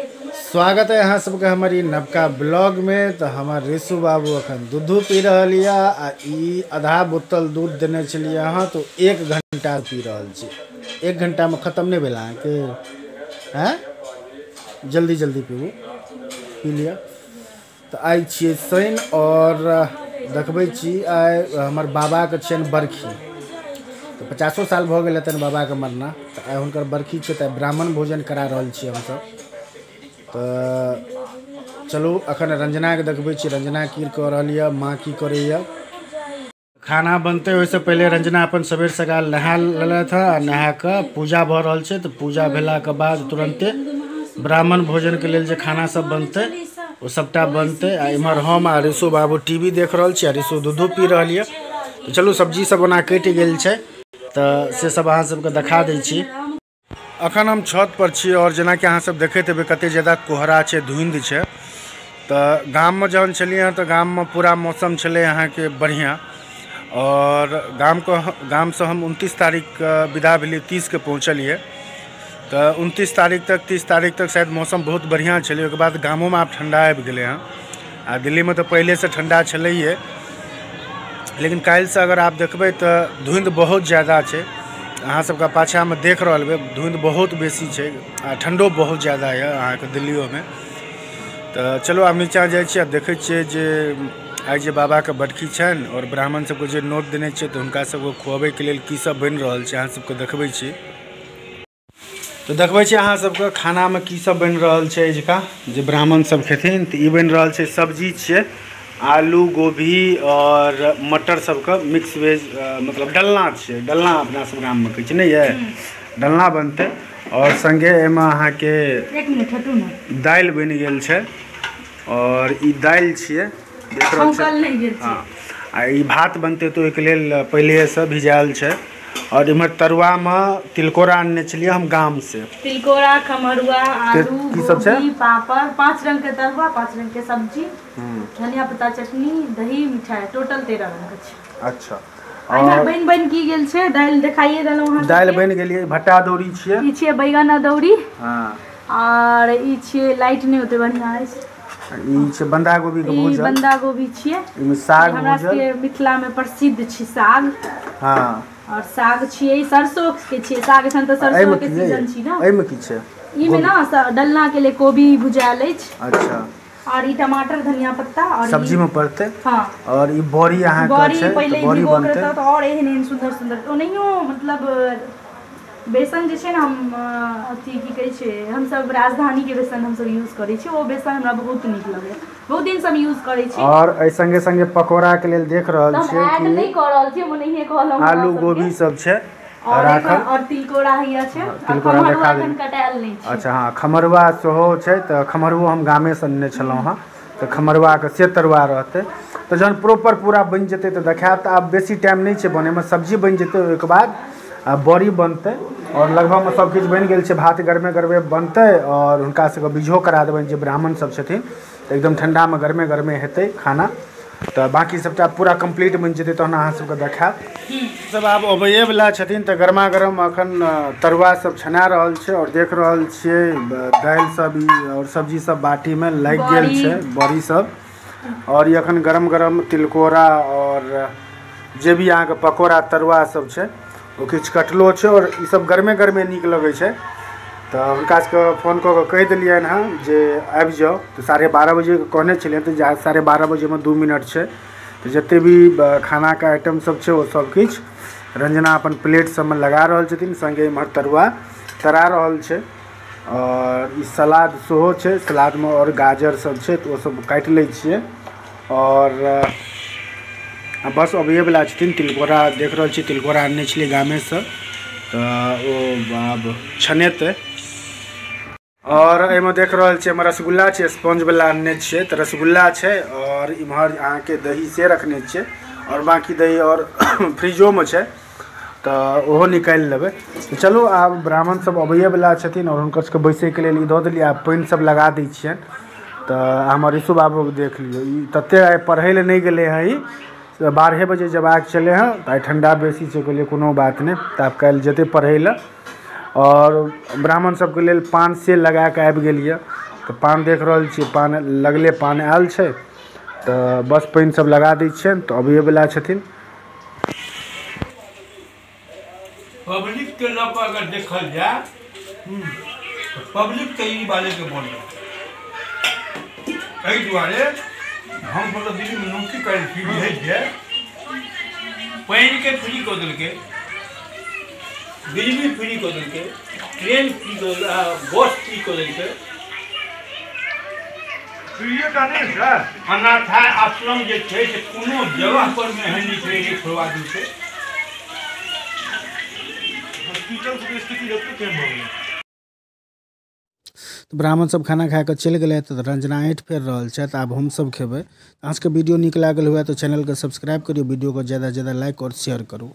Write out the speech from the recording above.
स्वागत है अहाँ सबके हमारी नवका ब्लॉग में। तो हमार ऋषु बाबू अखन दूधो पी रहल यऽ आ ई आधा बोतल दूध देने छलियै अहाँ तो 1 घंटा पी रहल छी। 1 घंटा में खत्म नहीं भेल अहाँके? हैं, जल्दी जल्दी पीबू, पी लिअ। तो आइ छियै शनि और देखबै छी आइ हमर बाबाके छियनि बरखी। तो 50 साल भऽ गेल हेतनि बाबाके मरना। तो आइ हुनकर बरखी छै तऽ ब्राह्मण भोजन करा रहल छियै हमसब। तो चलू अखन रंजना के देखबै छी, रंजना की कऽ रहल यऽ, माँ की करैया। खाना बनतै ओहिसँ पहिले रंजना अपन सबेर सकाल नहा लेलथि हँ आ नहा कऽ पूजा भऽ रहल छै। तऽ पूजा भेलाके बाद तुरन्ते ब्राह्मण भोजनके लेल जे खाना सब बनतै ओ सबटा बनतै। आ इम्हर हम आ ऋषु बाबू टीवी देख रहल छी आ ऋषु दूधो पी रहल यऽ। तऽ चलू सब्जी सब ओना कटि गेल छै तऽ से सब अहाँ सबके देखा दै छी। अखन हम छत पर छी और जेनाकि अहाँ सब देखैत हेबै कते ज्यादा कोहरा छै, धुंध छै। तऽ गाममे जहन छलियै हँ तऽ गाममे पूरा मौसम छलै अहाँके बढ़िआँ। और गामसँ हम 29 तारीखके विदा भेलियै, 30 के पहुँचलियै। तऽ 29 तारीख तक 30 तारीख तक शायद मौसम बहुत बढ़िआँ छलै। ओहिके बाद गामोमे आब ठण्डा आबि गेलै हँ आ दिल्लीमे तऽ पहिलेसँ ठण्डा छलैए, लेकिन काल्हिसँ अगर आप देखबै तऽ धुंध बहुत ज्यादा छै। अहाँ सबके पाछामे देख रहल हेबै धुंध बहुत बेसी छै आ ठण्डो बहुत ज्यादा यऽ अहाँके दिल्लियोमे। तऽ चलू आब नीचाँ जाइ छियै आ देखै छियै जे आइ जे बाबाके बरखी छनि और ब्राह्मण सबके जे नोत देने छियै तऽ हुनका सबके खुअबैके लेल की सब बनि रहल छै अहाँ सबके देखबै छी। तऽ देखबै छी अहाँ सबके खानामे की सब बनि रहल छै अजुका जे ब्राह्मण सब खेथिन। तऽ ई बनि रहल छै सब्जी छियै, आलू गोभी और मटर सबके मिक्स वेज, मतलब डलना छियै। डलना अपना सब गाममे कहै छै नहि ये, डलना बनतै। और संगे एहिमे अहाँके दालि बनि गेल छै और ई दालि छियै देख रहल छियै। हँ, आ ई भात बनतै तऽ ओहिके लेल पहिलेसँ भिजायल छै। और इम्हर तरुआमे तिलकोरा आनने छलियै हम गामसँ। तिलकोरा, खमरुआ, आलू, गोभी, पापड़, 5 रंग के तरुआ, 5 रंग के सब्जी, धनिया पत्ता चटनी, दही, मिठाई, टोटल 13 रंग के छै। अच्छा, और बनि बनि की गेल छै दालि देखाइए देलहुँ अहाँ। दालि बनि गेलियै, भट्टा दौरी छियै, ई छियै बैगन अदौरी। हँ, और ई छियै लाइट नहि ओते बढ़िआँ अछि। ई छै बंधा गोभी के भूजल, ई बंधा गोभी छियै। एहिमे साग भूजल, हमरा सबके मिथिला में प्रसिद्ध छै साग। हाँ, और साग छियै सरसों के छियै साग। एखन तऽ सरसों के सीजन छी ना। एहिमे की छै? ई में ना डलना के लिए कोबी भुजायल अछि। अच्छा, और ई टमाटर, धनिया पत्ता और सब्जी में पड़तै। हाँ, और ई बड़ी अहाँ के छै, पहिले बड़ी बनतै तऽ और एहन एहन सुंदर सुंदर ओनहियो मतलब बेसन जे छै ने, हम अथी की कहै छै, हमसब राजधानी के बेसन हमसब यूज करै छी। ओ बेसन हमरा बहुत नीक लगैया, बहुत दिन से हम यूज करै छी। और एहि संगे संगे पकौड़ा के लेल देख रहल छियै कि ऐड नहि कऽ रहल छी, हम ओनहिये कहलहुँ। आलू गोभी सब छै राखल और तिलकोरा हैया छै। तिलकोरा देखा दे, कटायल नहि छै। अच्छा, हाँ, खमरुआ सेहो छै। तऽ खमरुओ हम गामे से अनने छलहुँ हँ, तऽ खमरुआके से तरुआ रहतै। तऽ जहन प्रॉपर पूरा बनि जेतै तऽ देखायब। तऽ आब बेसी टाइम नहि छै बनैमे, सब्जी बनि जेतै ओहिके बाद बड़ी बनतै। और लगभगमे सब किछु बनि गेल छै, भात गरमे गरमे बनतै और हुनका सबके बीझो करा देबनि जे ब्राह्मण सब छथिन। तऽ एकदम ठण्डामे गरमे गरमे हेतै खाना। तऽ बाँकी सबटा पूरा कम्प्लीट बनि जेतै तहन अहाँ सबके देखायब। सब आब अबैएवला छथिन तऽ गरमा गरम अखन तरुआ सब छना रहल छै और देख रहल छियै दालि सब ई और सब्जी सब बाटीमे लागि गेल छै, बड़ी सब। और ई अखन गरम गरम तिलकोरा और जे भी अहाँके पकौड़ा तरुआ सब छै ओ किछु कटलो छै और ई सब गरमे गरमे नीक लगै छै। तऽ हुनका सबके फोन कऽ कऽ कहि देलियनि हँ जे आबि जाउ। तऽ 12:30 बजे कहने छलियनि, तऽ 12:30 बजेमे 2 मिनट छै। तऽ जते भी खानाके आइटम सब छै ओ सब किछु रंजना अपन प्लेट सबमे लगा रहल छथिन, संगे इम्हर तरुआ तरा रहल छै। और ई सलाद सेहो छै, सलादमे और गाजर सब छै तऽ ओ सब काटि लै छियै। और बस अबैएवला छथिन। तिलकोरा देख रहल छी, तिलकोरा आनने छलियै गामेसँ तऽ ओ आब छनेतै। और एहिमे देख रहल छियै एहिमे रसगुल्ला छै, स्पंजवला आनने छियै तऽ रसगुल्ला छै। और इम्हर अहाँके दही से रखने छियै और बाँकी दही और फ्रिजोमे छै तऽ ओहो निकालि लेबै। तऽ चलू आब ब्राह्मण सब अबैएवला छथिन और हुनकर सबके बैसैके लेल ई दऽ देलियै। आब पानि सब लगा दै छियनि। तऽ हमर ऋषु बाबूके देख लियौ, ई ततेक आइ पढ़ै लए नहि गेलै हँ, ई 12 बजे जबाक छलै हँ। तऽ आइ ठण्डा बेसी छै, कहलियै कोनो बात नहि, तऽ आब काल्हि जेतै पढ़ै लए। और ब्राह्मण सबके लेल पान से लगा के आबि गेल यऽ। तऽ पान देख रहल छियै, पान लगले पान आयल छै, तऽ बस पानि सब लगा दै छियनि तऽ अबैएवला छथिन। पब्लिक के लऽ कऽ अगर देखल जाय तऽ पब्लिक के ई बाले के बोल, एहि दुआरे हम सब तऽ दिल्लीमे नौकरी करै छी, बुझै छियै। पानिके फ्री कऽ देलकै, बिजली फ्री कऽ देलकै, ट्रेन फ्री कऽ देलकै, बस फ्री कऽ देलकै। फ्रीएटा नहि सर, अनाथा आश्रम जे छै से कोनो जगह पर मे एहन नहि छै जे छोड़वा देलकै। हॉस्पिटल सबके स्थिति जते चेंज भऽ गेलै। तऽ ब्राह्मण सब खाना खा कऽ चलि गेलै, तऽ रंजना ऐंठ फेर रहल छथि। आब हमसब खेबै। अहाँ सबके वीडियो नीक लागल हुए तऽ चैनलके सब्सक्राइब करियौ, वीडियोके ज़्यादा से ज़्यादा लाइक आओर शेयर करू।